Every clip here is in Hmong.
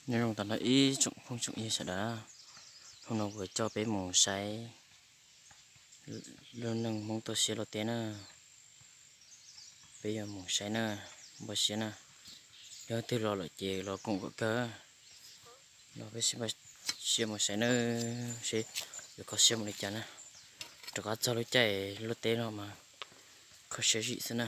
Nyob zoo tag nrho ib tsoom phooj tsoom ywg sawv daws, hnub no kuv coj peb mus saib lub neej Hmoob toj siab luaj teb na. Peb yuav mus saib na, npaj siab na. Yog twg los lawm ces los koom kom kawg. No peb sib npaj siab mus saib na, seb yuav kho siab mus li cas na. Rov qab txog lub caij luaj teb no mas kho siab zim xwb na.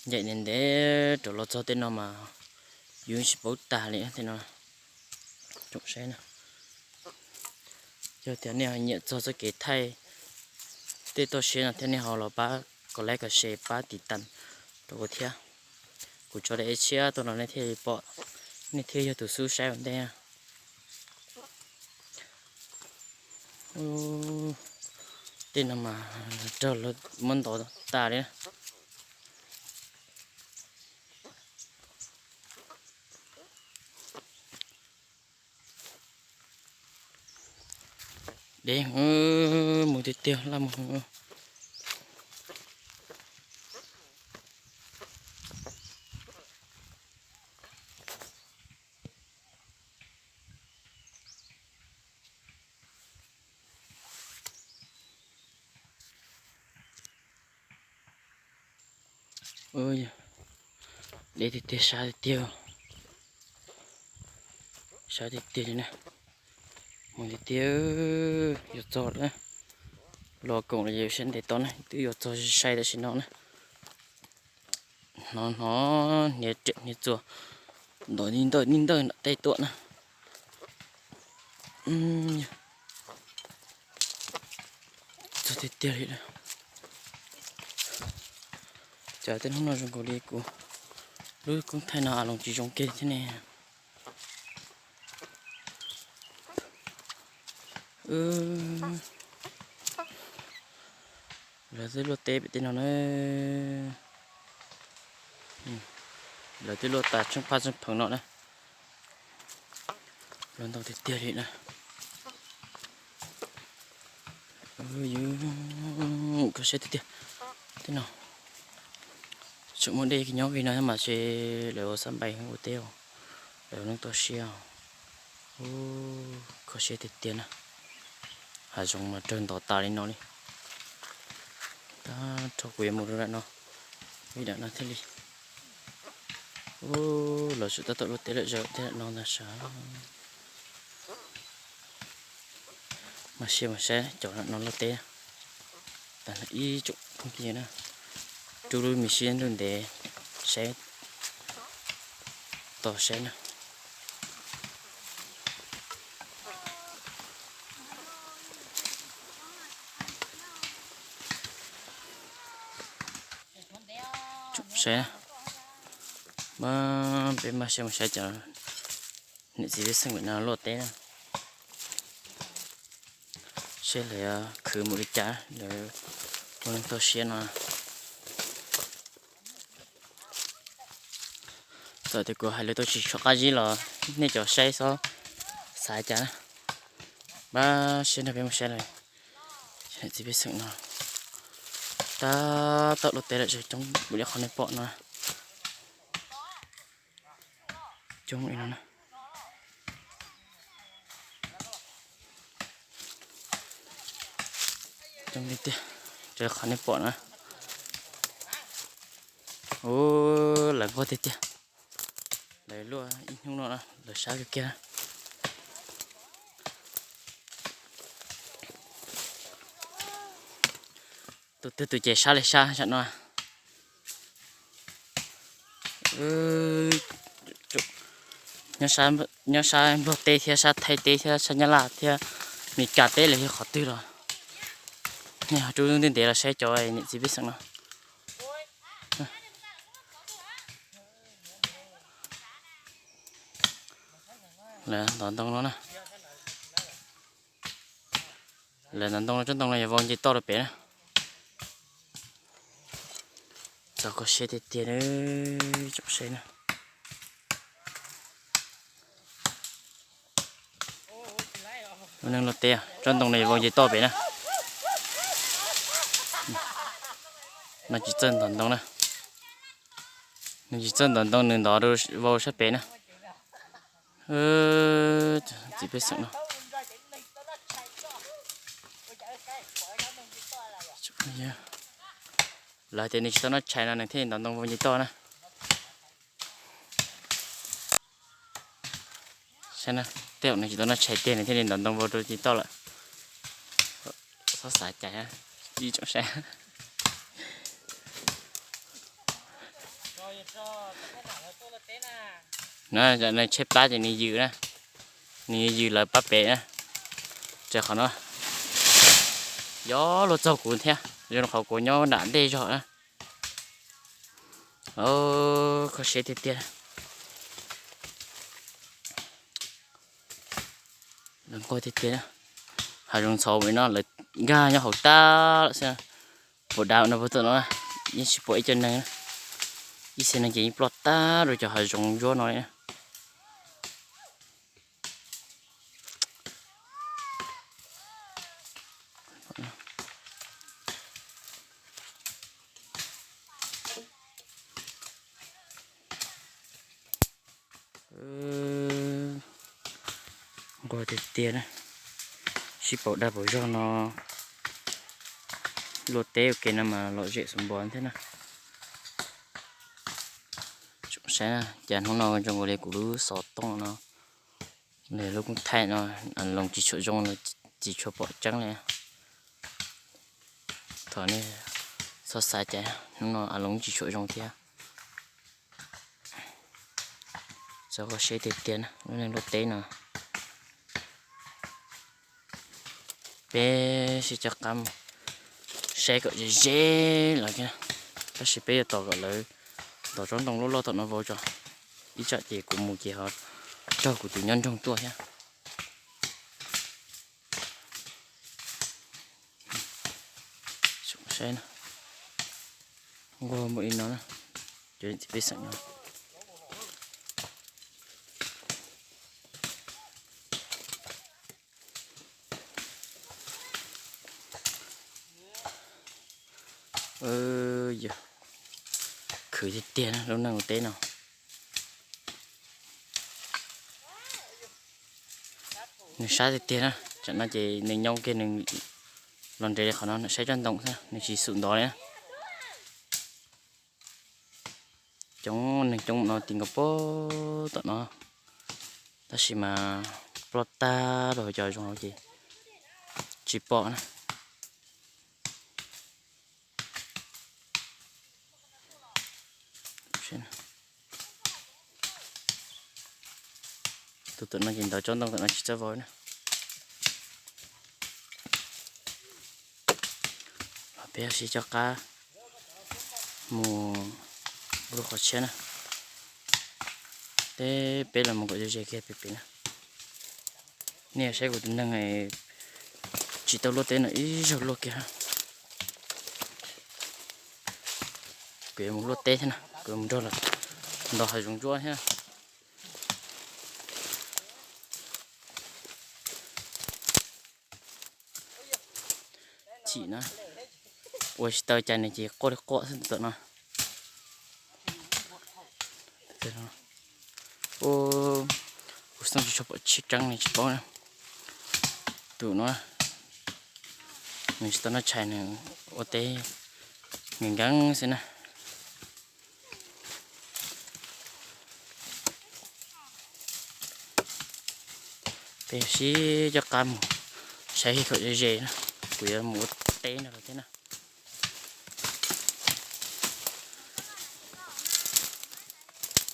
Ncaim ntev ntev rov los txog tej no mas yus tsis paub tag li tej no. Tsoom saib na, yog tias nej nyiam txog txoj kev thaij tej toj siab no thiab nej ho los pab kom like kom share pab tiv tas rau kuv thiab. Kuv tso daim ib tshiab tuaj no nej thiaj li pom, nej thiaj yog tus xub saib ua ntej na. Tej no mas raug lawv muab ntov tas li na. Deb, mus tiag tiag laj mus. Deb tiag tiag, sab tiag tiag, sab tiag tiag li na. Mus tiag tiag, yuav txog lawm. Los koom los yuav siab ntev tau na, twb yuav txog sai tam sim no na. Hnov hnov hniav riam hniav txuas ntov nij ntawj nij ntawj nram tej tuaj na. Txog tiag tiag li. Cas tej hnub no zoo nkaus li kuv lub koob thaij no a loos tsis zoo kiag thiab ne. Lawv twb luaj teb pem tej no na. Lawv twb luaj tas tsheej phaj tsheej pheev no na. Luaj ntau tiag tiag li na. Yus kho siab tiag tiag. Tej no tseem muaj dej nyob li no mas ces lawv ua xab npais ua teb, lawv neeg toj siab. Kho siab tiag tiag na. Hav zoov mas raug ntov tas li no li. Tab rho kuv yuav mus rau nram no, ib nram no thiaj li. Los tseem tab tom luaj teb lawm, zaum tej nram no ntag sav. Mas sia mas saib cov nram no luaj teb. Tag ib tsoom phooj ywg na, rub lub me siab ntuj ntev saib, tos saib na. Saib, peb maj sia mus saib cov niam txiv pej xeem pem no luaj teb na. Seb lawv khwv mus li cas, lawv ua neeg toj siab no. Txawm tias kuv hais lawv tau tsis tshua qab zib los nej cov saib xob xav cas na. Pab seb nrog peb mus saib lawm. Niam txiv pej xeem no tab tom luaj teb lawm, coob npaum li qhov nej pom no. Coob li no na. Coob tiag tiag, raws qhov nej pom na. Ua, lawv nquag tiag tiag. Lawv luaj ib hnub no na, lawv sab kawg kiag. Tus twg tus ces sab li sab tsam no. Nyob sab Nplog teb thiab sab Thaib teb thiab sab Nyab Laj thiab Meskas teb los yog qhov twg los, nej ho rub ntev ntev los saib cov niam txiv pej xeem no. Lawv ntov ntoo no na. Lawv ntov ntoo no, tsob ntoo no yog vau nce toj rau pem na. Txog kho siab tiag tiag, tsoom saib na. Lub neej luaj teb, tsob ntoo no yog vau nce toj pem na. No tsis txawj ntov ntoo na. Nws tsis txawj ntov ntoo, nws ntov vau sab pem na. Txiv pej xeem no, lawv tias nws tsis tau noj tshais no nws thiaj li ntov ntoo vau nce toj na. Saib na, tej zaum nws tsis tau noj tshais tiag nws thiaj li ntov ntoo vau rau nce toj lawm. Txhob xav cas, ib tsoom saib. No, nws tshaib plab ces nws yws na, nws yws lawv pab pem na. Ces qhov no yog luag txaug kuv thiab, zoo li qhov kuv nyob nram ntej zog na. Kho siab tiag tiag. Lawv nquag tiag tiag. Hav zoov ntxhov li no lawv nkag nyob hauv tag lawm xwb. Puas dav no puag tom no yeej tsis pom ib co neeg. Ib xees no ces yeej ploj tag rau cov hav zoov ntsuab no li. Nquag tiag tiag na. Sib paum dag paum zog no. Luaj teb ua ke no mas lom zem xav npog thiab na. Saib na, cas hnub no zoo nkaus li kuv lub xov tooj no, lub koob thaij no, a loos tsis tshua zoo, tsis tshua pom tseeb li. Thov nej txhob xav cas, hnub no a loos tsis tshua zoo thiab. Txhob kho siab tiag tiag na, lub neej luaj teb no. Peb sib coj qab mus saib kom ze ze lawm thiab, tab sis peb yuav tos kom lawv ntov tsob ntoo loj loj tom no vau tso, ib tsam ces kuv mus ces ho raug kuv tus nyob nroog tuaj thiab. Saib na, nquag npaum li no na, cov txiv pej xeem no. Yog khwv tiag tiag na lub neej ua teb no. Nws sab tiag tiag na, tsam no ces nws nyoo kiag nws los nres li qhov no, nws saib tsob ntoo xwb, nws tsis xum ntov li na. Coob, neeg coob no ti nkaus puag tom no, tab sis mas ploj tag rau hauv cov zoov hauv ces tsis pom na. Tus tom no ces ntov tsob ntoo tom no tsis txawj vau na. Peb sib coj qab mus lub qhov tshiab na. Teb peb los mus kom ze ze kiag pem pem na. Nej saib kuv tus neeg tsis tau luaj teb no ib zaug luaj kiag. Kuv yuav mus luaj teb thiab na, kuv yuav mus nrog lawv ntov hav zoov ntsuab thiab. Chim na, ua tsis tau cas nws ces quaj li quaj xwb tom no. Kuv xoj tsis tshua pom tseeb ne tsis paub na. Tus no nws tsis tau noj tshais, nws ua teb nkees nkees xwb na. Peb sib coj qab mus saib kom ze ze na, kuv yuav mus ua teb no lawm thiab na.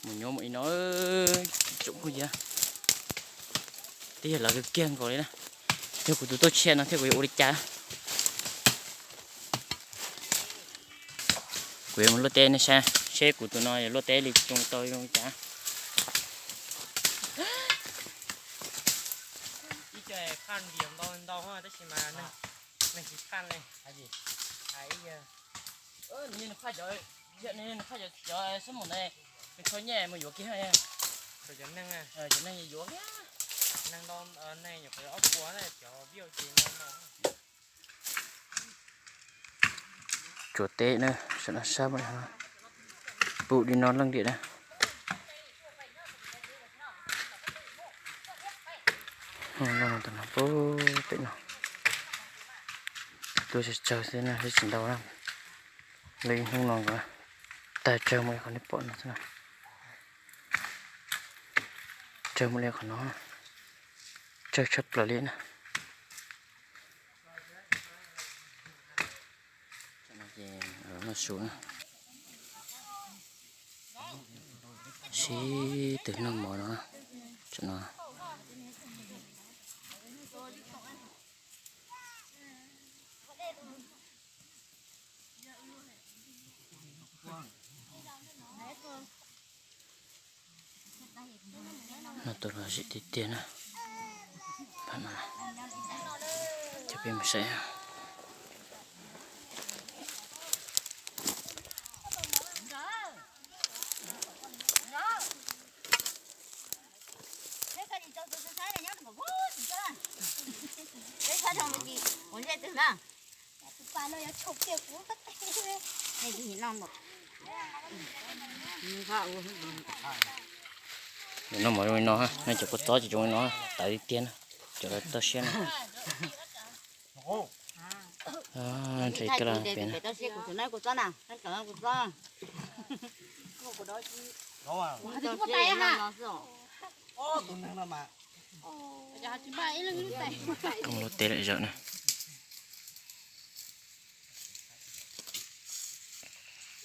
Mus nyuam mus ib no, tsoom phooj ywg, twb yog lawv kiag nkaus li na. Yog kuv tus tuaj tshiab no thiab kuv yuav ua li cas? Kuv yuav mus luaj teb nej saib seb kuv tus no yuav luaj teb li coo tau zoo li cas. Ib co phaj vias ntau ntau tab sis mas neeg tsis phaj li. Cov xub mus ntawd, nws tshuav nyiaj mus yuav kiag. Cov neeg, cov neeg yuav kiag. Neeg ntau, neeg nyuam qhuav ob puas na, cov view ces ntau ntau. Tsuas teb na, sab no sab, pum li no leej diam na. Hnub no tus no pub pem no, tus tsawg tsawg xwb na, tsis ntau na. Lawv ib hnub no nkawd tag tsawg mus li qhov nej pom no xwb na. Tsawg mus li qhov no, tsawg tshaj plaws li na. Noj su na, sib tw noj mov no, tam no. No tus los zim tiag tiag na. Cov peb mus saib. Noj mov zoo li no, nej cov kua txob ces zoo li no, tawv tiag tiag na, cov toj siab na. Nrhiav coj los pem na. Koob lub teb lawm zawm na.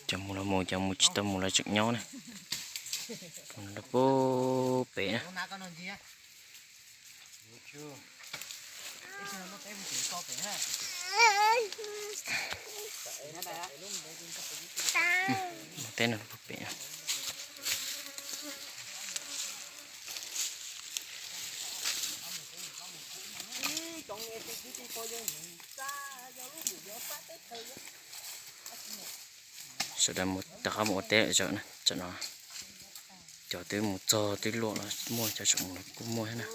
Cov mus los mus, cov mus tsis tau mus los tseem nyob na. Mus rau pub pem na. Mus teb no pub pem. Sawv daws mus rov qab mus ua teb zawm na, tam no cov twb mus txog twb luaj los muaj, cov tseem mus los kuj muaj thiab na.